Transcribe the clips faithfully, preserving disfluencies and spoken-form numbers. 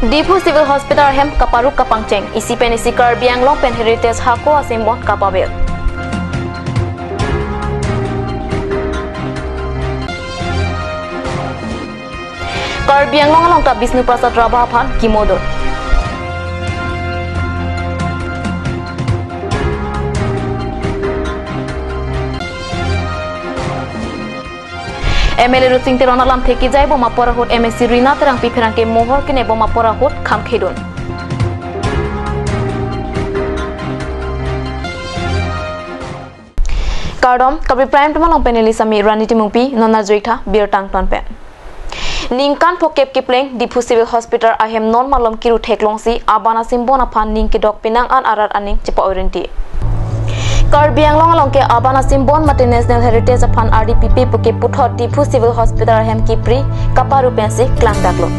Diphu Civil Hospital ahem kaparuk kapangcheng, isi pen isi Karbi Anglong pen Heritage hako asimbon kapaver. Karbi Anglong along ta Bishnu Prasad Rabha aphan chemo dun. M L A Rupsing Teron alamthe kejai bom apor ahut M A C Rina Terangpi pherangke mohor kene bom apor ahut kham khedun. Kardom, Karbi Prime Time along pen neli Sami Rani Timungpi, non arjuik tha birta angton pen. Ningkan phokep kepleng Diphu Civil Hospital ahem non malom kiru theklongsi aban asimbon aphan ning kedok penang an arat aning chepa-oirinti. Karbi Anglong along ke aban asimbon mate National Heritage aphan ardi pipe puke puthot Diphu Civil Hospital ahem kipri kaparu pensi klangdaklo.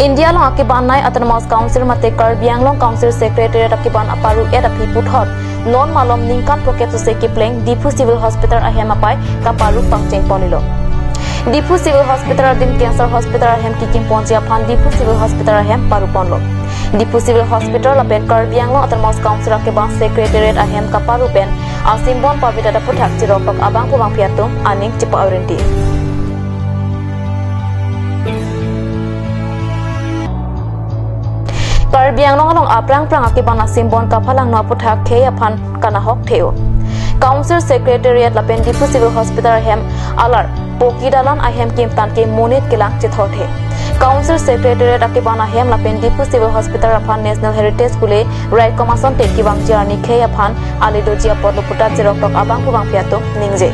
India along akeban nei Autonomous Council mate Karbi Anglong Council Secretariat akeban aparu et aphi puthot non malom ningkan phokep sose kepleng Diphu Civil Hospital ahem apai kaparuk pangcheng ponlo. Diphu Civil Hospital adim Cancer Hospital ahem kikim ponji aphan Diphu Civil Hospital ahem paru ponlo. Diphu Civil Hospital lapen Karbi Anglong Autonomous Council akeban Secretariat ahem kaparu pen asimbon pavidet aputhak cheroktok abangphu bangphi atum aning chepa-oirinti. Karbi Anglong along aphrang phrang akeban asimbon kaphalangno aputhak khei aphan kanahok the-o. Council Secretariat lapen Diphu Civil Hospital ahem alar poki dalan ahem kimtan ke monit kelang chethorthe. Council Secretariat akeban ahem lapen Diphu Civil Hospital aphan National Heritage pule raikom asonte kevangji arni khei aphan ale doji apotlo puta cheroktok abangphu bangphi atum ningje.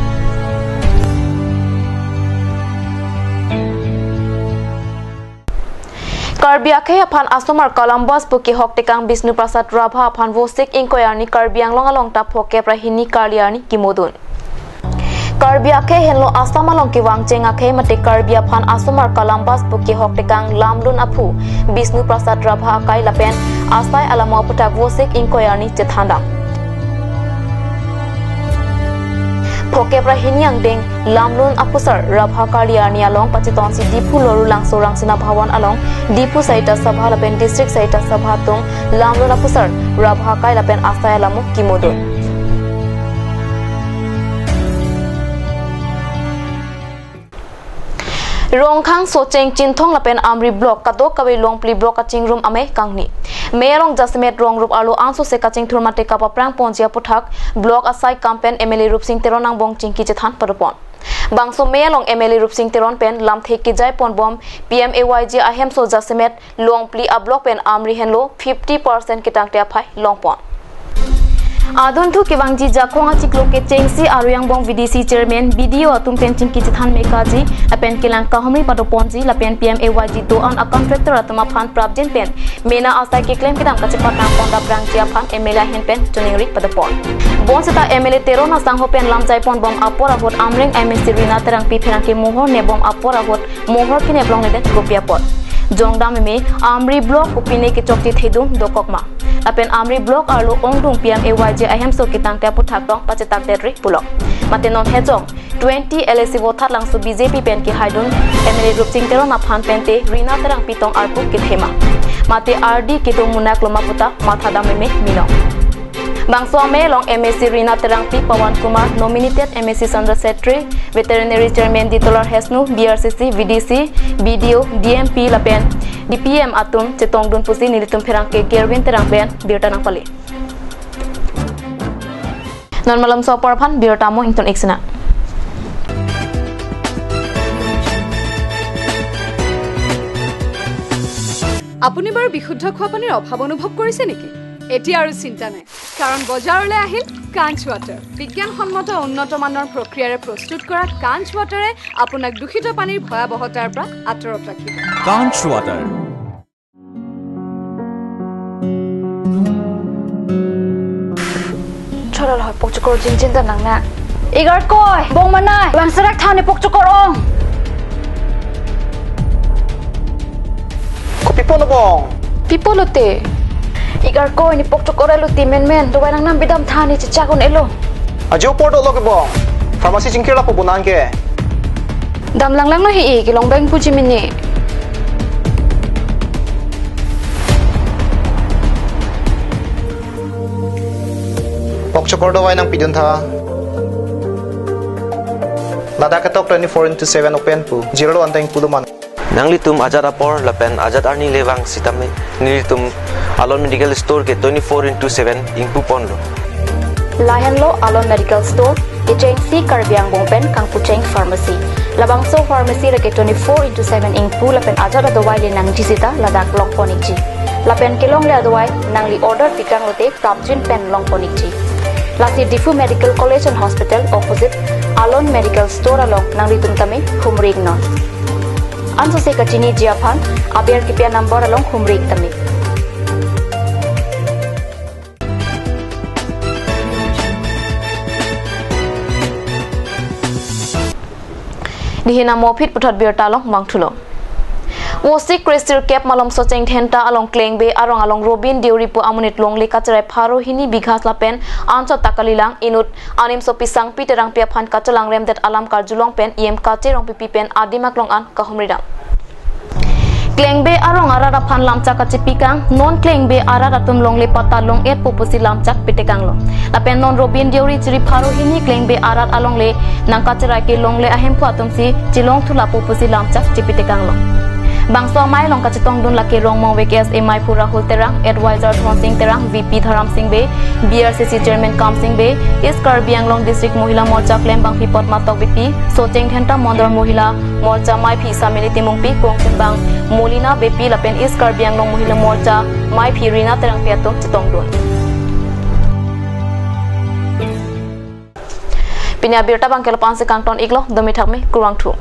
Karbi akhei aphan asomar Kalambas pu kehok tekang Bishnu Prasad Rabha aphan Vosik ingkoi arni Karbi Anglong along ta phokep ra hini karli arni chemo dun. Karbi akhei henlo Assam along kevangcheng akhei mate Karbi aphan asomar Kalambas pu kehok tekang lamlun aphu Bishnu Prasad Rabha akai lapen asai alamo aputhak Vosik ingkoi arni chethandam. Phokep ra hini angdeng lamlun aphusar Rabha karli arni along pachitonsi Diphu Loru Langso Rangsina Bhawan along Diphu Sahitya Sabha lapen District Sahitya Sabha atum lamlun aphusar Rabha akai lapen asai alamo chemo dun. Rongkhang, Socheng, Chinthong lapen Amri block kadokave Longpli block kachingrum amei kangni. Mei along jasemet rongrup arlo ansose kachingthur mate kapaphrang ponji aputhak block asai kam pen M L A Rupsing Teron angbong chingki chethan padopon. Bangso mei along M L A Rupsing Teron pen lamthe kejai ponbom P M A Y G ahemso jasemet Longpli ablock pen Amri henlo fifty percent ketangte aphai longpon. Adunthu kevangji Jakhong achiklo kechengsi aruyang bong V D C chairman, B D O atum pen chingki chethan mekaji lapen kelang kahumri padoponji lapen P M A Y G do-an a-contractor atum aphan prapjin pen mena asai keklem kedam kachepatang pon daprangji aphan M L A ahin pen choningri padopon. Bonseta M L A Teron asangho pen lamjai ponbom apor ahut Amreng M A C Rina Terangpi pherangke mohor nebom apor ahut mohor kinep longledet kopi apot. Jongdam meme Amri block kopine kechokche thedung dokok ma. Lapen Amri block arlo ongdung P M A Y G ahemso ketangte aputhak tong pachetak detri pulo. Mate non hejong twenty L A C vote thatlangso B J P pen kehaidun M L A Rupsing Teron aphan pente Rina Terangpi tong arpu kethema. Mate ardi kedo munak loma puta mathadam meme minong. Bangso amei along M A C Rina Terangpi, Pawan Kumar, nominated M A C Chandra Setri, veterinary chairman Ditolar Hesnu, B R C C, V D C, B D O, D M P lapen D P M atum chetongdun pusi nelitum pherangke Gerwin Terang pen birta nangpali. Non malomso apor aphan birta mo ington iksina. আপুনি বাৰু বিশুদ্ধ খোৱা পানীৰ অভাৱ অনুভৱ কৰিছে নেকি? এতিয়া আৰু চিন্তা নাই, কাৰণ বজাৰলৈ আহিল কাঞ্চ ৱাটাৰ। বিজ্ঞানসন্মত উন্নত মানৰ প্ৰক্ৰিয়াৰে প্ৰস্তুত কৰা কাঞ্চ ৱাটাৰে আপোনাক দূষিত পানীৰ ভয়াৱহতাৰ পৰা আঁতৰত ৰাখিব। কাঞ্চ water. Chorol hoi pokchokor jinjin ta nang na. Igar koi, bong manai, langserak thani pokchokor ong. Kopi pulo bong? Pi pulo te? Igar koi ni pokchokor elo ti menmen, dovai nangnam bidam thani chechak un-elo. Ajo por dolo ke bong. Pharmacy chingkir lapu bonang ke. Dam langlang lo hi-i, kelong beng puji mini. Chokor dovai nangpidun tha. Ladak ketok twenty-four into seven open pu. Zero lo anteng pulo man. Nanglitum ajat apor lapen ajat arni levang sitame nelitum Alon Medical Store ke twenty-four into seven ingpu ponlo. Lahenlo Alon Medical Store, kechengsi Karbi angbong pen kangpucheng pharmacy. Labangso pharmacy lake twenty-four into seven ingpu lapen ajat adovai le nangji sita ladak longpon ikji. Lapen kelongle adovai nangli order pikang lote prapjin pen longpon ikji. Lasi Diphu Medical College and Hospital opposite Alon Medical Store along nanglitum tame humri iknon. Ansose kachiniji aphan aber kipi a-number along humri ik tame. Dihina mo aphi puthot birta along vangthulo. Wosik Kresir Kep malom Socheng Dhenta along Klengbe arong along Robin Deuri pu amonit longle kacherai pharo hini bighas lapen anchot ta kalilang inut animsopi Sangpi Terangpi aphan kachelangremdet alam karjulong pen E M Kache Rongpipi pen adim aklong an kahumridam. Klengbe arong arat aphan lamchak kachepikang, non Klengbe arat atum longle patta long-et po pusi lamchak pitekanglo. Lapen non Robin Deuri chiri pharo hini Klengbe arat alongle nangkacherai ke longle ahemphu atumsi chelongthu lapu pusi lamchak chepitekanglo. Bangso amei along kachetongdun lake Rongmong West S A Maiphu Rahul Terang, Advisor Dhonsing Terang, V P Dharam Sing Bey, B R C C Chairman Kamsing Bey, East Karbi Anglong District Mohila Morcha klembangpi Potma Tokbipi, Socheng Dhenta Mondol Mohila Morcha Maiphi Samili Timungpi, Kongsenbang Molina Beypi lapen East Karbi Anglong Mohila Morcha Maiphi Rina Terangpi atum chetongdun. Pini abirta abang ke lapu-an si kangton iklo, domi thakme, kurvangthu.